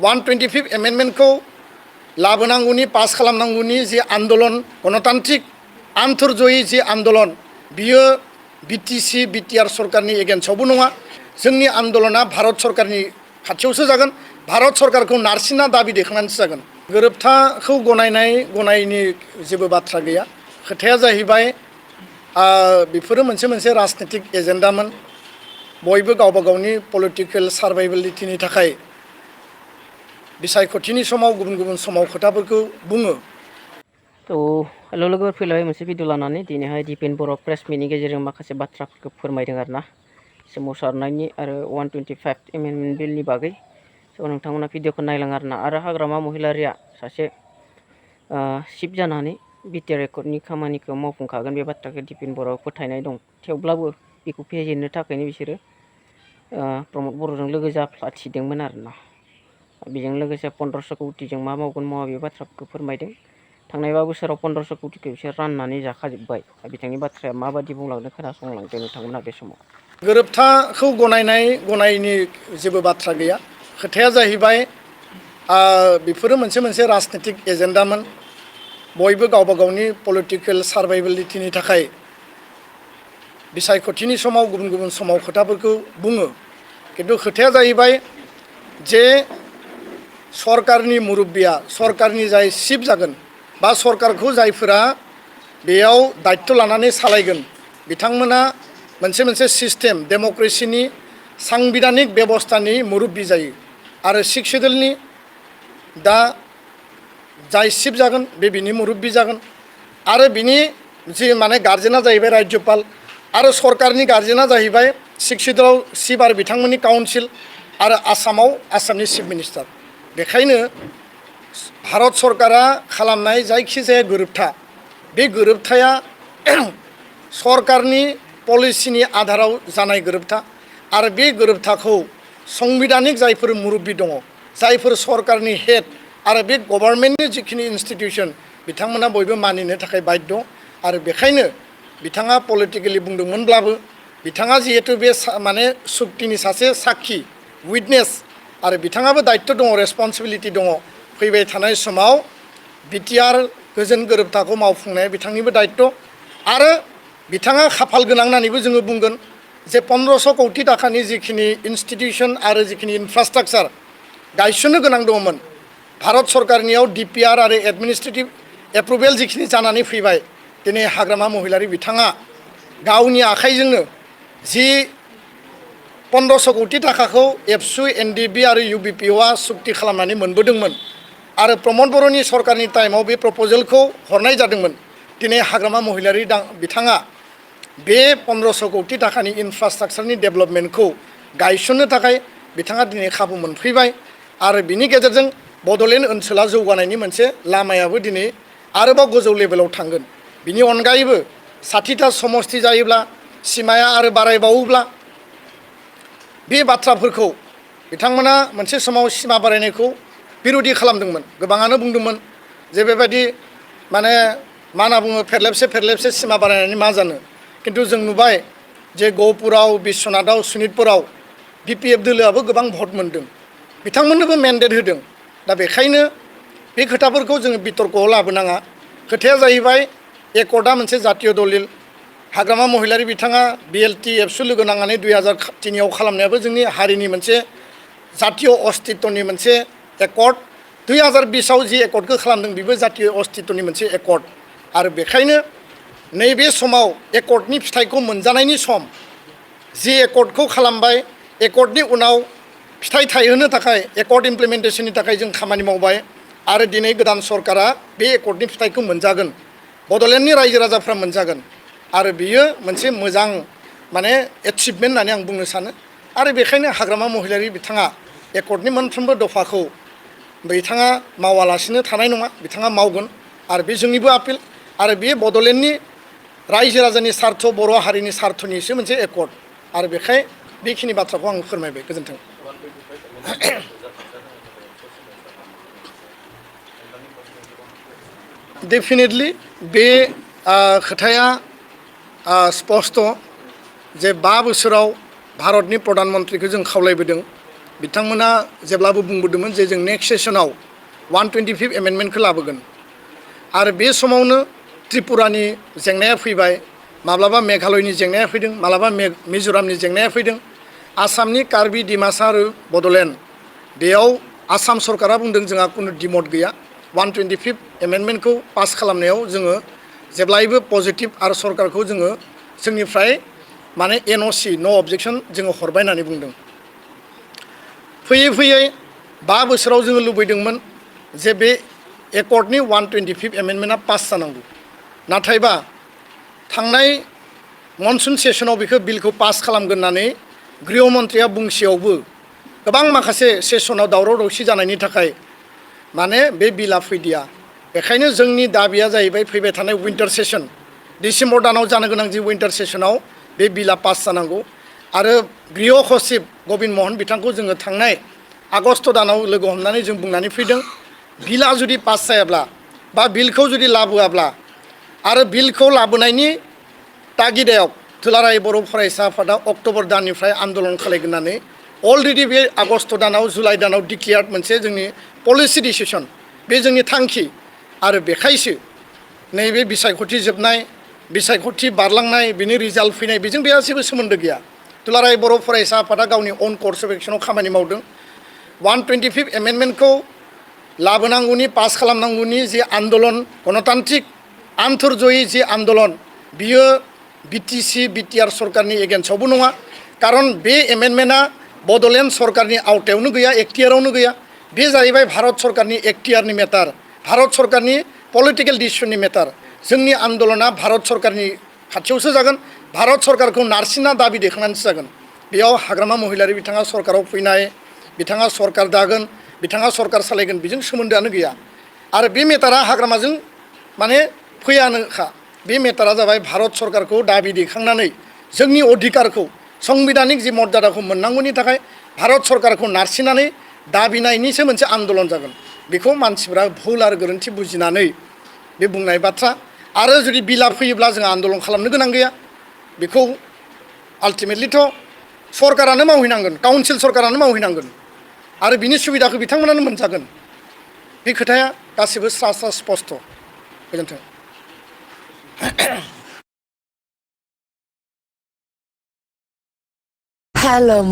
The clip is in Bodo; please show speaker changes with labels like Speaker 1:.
Speaker 1: 125 एमेन्डमेन्टखौ लाबोनांगौनि पास खालामनांगौनि जे आन्दलन गणतान्त्रिक आन्तर्जयी जे आन्दलन बियो बिटिसि बिटिआर सरकारनि एगेन्स्टआवबो नङा जोंनि आन्दलना भारत सरकारनि खाथियावसो जागोन भारत सरकारखौ नारसिनना दाबि दैखांनानैसो जागोन गोरोबथाखौ गनायनि जेबो बाथ्रा गैया खोथाया जाहैबाय बेफोरो मोनसे राजनीतिक एजेन्डामोन बयबो गावबा गावनि पलिटिकेल सार्भाइभेलिटिनि थाखाय बिसायख'थिनि समाव गुबुन समाव खोथाफोरखौ बुङो।
Speaker 2: तो हेल' लोगोफोर फैलायबाय मोनसे भिडिअ लानानै दिनैहाय दिपेन बर' प्रेस मिटनि गेजेरजों माखासे बाथ्राफोरखौ फोरमायदों आरोना सोमावसारनायनि आरो 125 एमेन्डमेन्ट बिलनि बागै स' नोंथांमोना भिडिअखौ नायलां आरोना आरो हाग्रामा महिलारिया सासे चिफ जानानै BTR Accordनि खामानिखौ मावफुंखागोन बे बाथ्राखौ दिपेन बर'आ फोथायनाय दं थेवब्लाबो बेखौ फेजेननो थाखायनो बिसोरो प्रमद बर'जों लोगो जाफ्लाथिदोंमोन आरोना बेजों लोगोसे 1500 कौटिजों मा मावगोन मावा बे बाथ्राखौ फोरमायदों थांनाय बोसोराव 1500 कौटिखौ बिसोर राननानै जाखाजोब्बाय बिथांनि बाथ्राया माबादि बुंलांदों खोनासंलांदों नोंथांमोना बे समाव
Speaker 1: गोरोबथाखौ गनायनि जेबो बाथ्रा गैया खोथाया जाहैबाय बेफोरो मोनसे राजनीतिक एजेन्डामोन बयबो गावबा गावनि पलिटिकेल सार्भाइभेलिटिनि थाखाय बिसायख'थिनि समाव गुबुन समाव खोथाफोरखौ बुङो किन्तु खोथाया जाहैबाय जे सरकारनि मुरब्बिया सरकारनि जाय चिफ जागोन बा सरकारखौ जायफोरा बेयाव दायित्व लानानै सालायगोन बिथांमोना मोनसे सिस्टेम डेम'क्रेसिनि सांबिधानिक बेबस्थानि मुरब्बि जायो आरो सिक्स शेड्युलनि दा जाय चिफ जागोन बिनि मुरब्बि जागोन आरो बिनि जि माने गार्जेना जाहैबाय राज्यपाल आरो सरकारनि गार्जेना जाहैबाय सिक्स शेड्युलाव चिफ आरो बिथांमोननि काउन्सिल आरो आसामाव आसामनि चिफ मिनिस्टार बेखायनो भारत सरकारा खालामनाय जायखिजाया गोरोबथा बे गोरोबथाया सरकारनि पलिसिनि आधाराव जानाय गोरोबथा आरो बे गोरोबथाखौ संबिधानिक जायफोर मुरब्बि दङ जायफोर सरकारनि हेड आरो बे गभर्नमेन्टनि जिखिनि इन्स्टिटिउसन बिथांमोना बयबो मानिनो थाखाय बाध्य आरो बेखायनो बिथाङा पलिटिकेलि बुंदोंमोनब्लाबो बिथाङा जिहेतु बे माने सुक्तिनि सासे साक्षी उइटनेस आरो बिथाङाबो दायित्व दङ रेसपन्सिबिलिटि दङ फैबाय थानाय समाव BTR गोजोन गोरोबथाखौ मावफुंनाया बिथांनिबो दायित्व आरो बिथाङा खाफाल गोनां होननानैबो जोङो बुंगोन जे 1500 कौटि थाखानि जिखिनि इन्स्टिटिउसन आरो जिखिनि इनफ्रास्ट्राक्चार गायसननो गोनां दङमोन भारत सरकारनियाव DPR आरो एडमिनिस्ट्रेटिभ एप्रुभेल जिखिनि जानानै फैबाय दिनै हाग्रामा महिलारि बिथाङा गावनि आखाइजोंनो जि 1500 कौटि थाखाखौ एबसु NDB आरो UBPOआ सुक्ति खालामनानै मोनबोदोंमोन आरो प्रमद बर'नि सरकारनि टाइमाव बे प्रप'जेलखौ हरनाय जादोंमोन दिनै हाग्रामा महिलारि बिथाङा बे 1500 कौटि थाखानि इनफ्रास्ट्राक्चारनि डेभेलपमेन्टखौ गायसननो थाखाय बिथाङा दिनै खाबु मोनफैबाय आरो बिनि गेजेरजों बड'लेण्ड ओनसोला जौगानायनि मोनसे लामायाबो दिनै आरोबाव गोजौ लेभेलाव थांगोन बिनि अनगायैबो 60टा समस्ति जायोब्ला सिमाया आरो बारायबावोब्ला बे बाथ्राफोरखौ बिथांमोना मोनसे समाव सिमा बारायनायखौ बिरोधि खालामदोंमोन गोबाङानो बुंदोंमोन जे बेबायदि माने मा होनना बुङो फेरलेबसे सिमा बारायनानै मा जानो किन्तु जों नुबाय जे गहपुराव बिश्वनाथाव सनितपुराव BPF दोलोआबो गोबां भट मोन्दों बिथांमोननोबो मेन्डेट होदों दा बेखायनो बे खोथाफोरखौ जोङो बितर्कआव लाबोनाङा खोथाया जाहैबाय एकर्डआ मोनसे जातीय दलिल हाग्रामा महिलारि बिथाङा BLT एबसु लोगो नांनानै 2003आव खालामनायाबो जोंनि हारिनि मोनसे जातीय अस्तित्वनि मोनसे एकर्ड 2020आव जि एकर्डखौ खालामदों बेबो जातीय अस्तित्वनि मोनसे एकर्ड आरो बेखायनो नैबे समाव एकर्डनि फिथाइखौ मोनजानायनि सम जि एकर्डखौ खालामबाय एकर्डनि उनाव फिथाइ थायहोनो थाखाय एकर्ड इमप्लिमेन्टेसननि थाखाय जों खामानि मावबाय आरो दिनै गोदान सरकारा बे एकर्डनि फिथाइखौ मोनजागोन बड'लेण्डनि रायजो राजाफ्रा मोनजागोन आरो बियो मोनसे मोजां माने एचिभमेन्ट होननानै आं बुंनो सानो आरो बेखायनो हाग्रामा महिलारि बिथाङा एकर्डनि मोनफ्रोमबो दफाखौ बिथाङा मावालासिनो थानाय नङा बिथाङा मावगोन आरो बे जोंनिबो आपिल आरो बे बड'लेण्डनि रायजो राजानि सार्थ बर' हारिनि सार्थनिसो मोनसे एकर्ड आरो बेखाय बेखिनि बाथ्राखौ आं फोरमायबाय गोजोन्थों डेफिनेटलि बे खोथाया स्पष्ट जे 5 बोसोराव भारतनि प्रधान मन्त्रीखौ जों खावलायबोदों बिथांमोना जेब्लाबो बुंबोदोंमोन जे जों नेक्स्ट सेसनाव 125 एमेन्डमेन्टखौ लाबोगोन आरो बे समावनो त्रिपुरानि जेंनाया फैबाय माब्लाबा मेघालयनि जेंनाया फैदों माब्लाबा मिजोरामनि जेंनाया फैदों आसामनि कार्बि डिमासा आरो बड'लेण्ड बेयाव आसाम सरकारा बुंदों जोंहा कुनु डिमट गैया 125 एमेन्डमेन्टखौ पास खालामनायाव जोङो जेब्लायबो पजिटिभ आरो सरकारखौ जोङो जोंनिफ्राय माने एनअसि नो अबजेक्सन जोङो हरबाय होननानै बुंदों फैयै फैयै 5 बोसोराव जोङो लुबैदोंमोन जे बे एकर्डनि 125 एमेन्डमेन्टआ पास जानांगौ नाथायबा थांनाय मनसुन सेसनाव बेखौ बिलखौ पास खालामगोन होननानै गृह मन्थ्रिया बुंसेयावबो गोबां माखासे सेसनाव दावराव दावसि जानायनि थाखाय माने बे बिला फैदिया बेखायनो जोंनि दाबिया जाहैबाय फैबाय थानाय विन्टार सेसन डिसेम्बर दानाव जानो गोनां जि विन्टार सेसनाव बे बिला पास जानांगौ आरो गृह सचिब गबिन्द महन बिथांखौ जोङो थांनाय आगस्ट दानाव लोगो हमनानै जों बुंनानै फैदों बिला जुदि पास जायाब्ला बा बिलखौ जुदि लाबोआब्ला आरो बिलखौ लाबोनायनि तागिदायाव दुलाराय बर' फरायसा आफादा अक्ट'बर दाननिफ्राय आन्दलन खालामगोन होननानै अलरेडि बे आगस्ट दानाव जुलाइ दानाव डिक्लेयार्ड मोनसे जोंनि पलिसि डिसिसन बे जोंनि थांखि आरो बेखायसो नैबे बिसायख'थि जोबनाय बिसायख'थि बारलांनाय बिनि रिजाल्ट फैनाय बेजों बेहा जेबो सोमोन्दो गैया दुलाराय बर' फरायसा आफादा गावनि अन कर्स अफ एक्सनाव खामानि मावदों 125 एमेन्डमेन्टखौ लाबोनांगौनि पास खालामनांगौनि जि आन्दलन गणतान्त्रिक आन्थोरजयी जि आन्दलन बियो बिटिसि बिटिआर सरकारनि एगेन्स्टआवबो नङा खारन बे एमेन्डमेन्टआ बड'लेण्ड सरकारनि आवथायावनो गैया एक्टियारावनो गैया बे जाहैबाय भारत सरकारनि एक्टियारनि मेटार भारत सरकारनि पलिटिकेल डिसिसननि मेटार जोंनि आन्दलना भारत सरकारनि खाथियावसो जागोन भारत सरकारखौ नारसिनना दाबि दैखांनानैसो जागोन बेयाव हाग्रामा महिलारि बिथाङा सरकाराव फैनाय बिथाङा सरकार दागोन बिथाङा सरकार सालायगोन बेजों सोमोन्दोआनो गैया आरो बे मेटारा हाग्रामाजों माने फैयानोखा बे मेटारा जाबाय भारत सरकारखौ दाबि दैखांनानै जोंनि अधिकारखौ संबिधानिक जि मर्यादाखौ मोननांगौनि थाखाय भारत सरकारखौ नारसिननानै दाबिनायनिसो मोनसे आन्दलन जागोन बेखौ मानसिफ्रा भुल आरो गोरोन्थि बुजिनानै बे बुंनाय बाथ्रा आरो जुदि बिला फैयोब्ला जों आन्दलन खालामनो गोनां गैया बेखौ आल्टिमेटलिथ' सरकारानो मावहैनांगोन काउन्सिल सरकारानो मावहैनांगोन आरो बिनि सुबिदाखौ बिथांमोनानो मोनजागोन बे खोथाया गासिबो स्रा स्रा स्पस्ट गोजोन्थों
Speaker 3: Hello